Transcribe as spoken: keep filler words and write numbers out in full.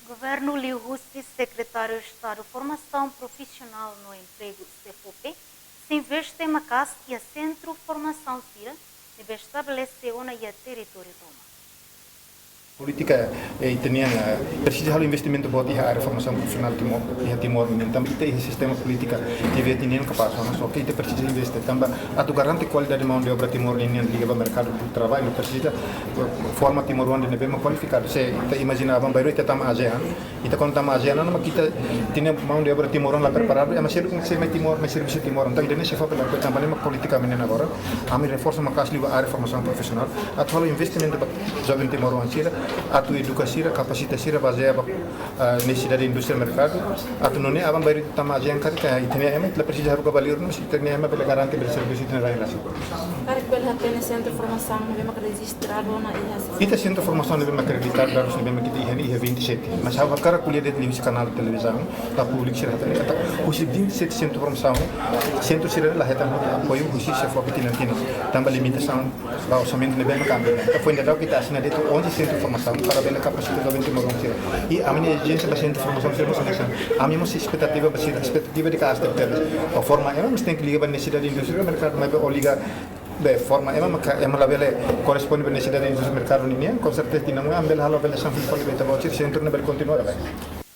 Governu liuhusi Sekretáriu Estadu Formasaun Profisionál no Empregu, SEFOPE, sei investe maka'as iha sentru formasaun sira ne'ebé estabelese ona iha territóriu tomak. Polítika, eh, ita-nian, eh, presiza halo investimentu boot iha área formasaun profisionál Timor, iha Timor nian. Tanba ita iha sistema polítika ita-nia kapás, no só ke ita presiza investe tanba atu garante kualidade maun de obra Timor nian liga ba merkadu de traballu, presiza, eh, forma timoroan ne'ebé mak kualifikadu. Se ita imajina aban-bainrua ita tama ASEAN, ita kuandu tama ASEAN, no mak ita ita-nia maun de obra timoroan la preparadu, ema seluk sei mai Timor, mai servisu Timor. Entaun ida-ne'e SEFOPE lakohi, tanba ne'e mak polítika ami-nian agora, ami reforsa maka'as liu ba área formasaun profisionál, atu halo investimentu ba joven timoroan sira, atu eduka sira, kapasita sira bazeia ba, ah, nesesidade indústria merkadu, atu nune'e aban-bainrua ita tama ASEAN karik, ita-nia ema la presiza haruka ba liur, no ita-nia ema bele garante bele servisu ita-nia rai rasik. Karik bele hatene sentru formasaun ne'ebé mak rejistradu ona iha SEFOPE? Ita sentru formasaun ne'ebé mak akreditadu, dadus ne'ebé mak ita iha ne'e iha vinte e sete. Mas ha'u hakarak ko'alia de'it liuhusi kanál televizaun, ba públiku sira hatene katak husi vinte e sete sentru formasaun, sentru sira la hetan apoiu husi SEFOPE tinan-tinan. Tanba limitasaun ba orsamentu ne'ebé mak ami. Entaun foin daudauk ita asina de'it onze sentru formasaun para bele kapasita joven timoroan sira. I ami-nia ezijénsia ba sentru formasaun sira mós hanesan. Ami mós espetativa ba sira, espetativa de kaas tebes. Ba forma ema mós tenke liga ba nesesidade indústria merkadu, maibé ó liga ba forma ema maka ema labele korresponde ba nesesidade indústria merkadu nian, konserteza tinan oin ami bele halo avaliasaun fali ba ita-boot sira, sentru ne'e bele kontinua ba.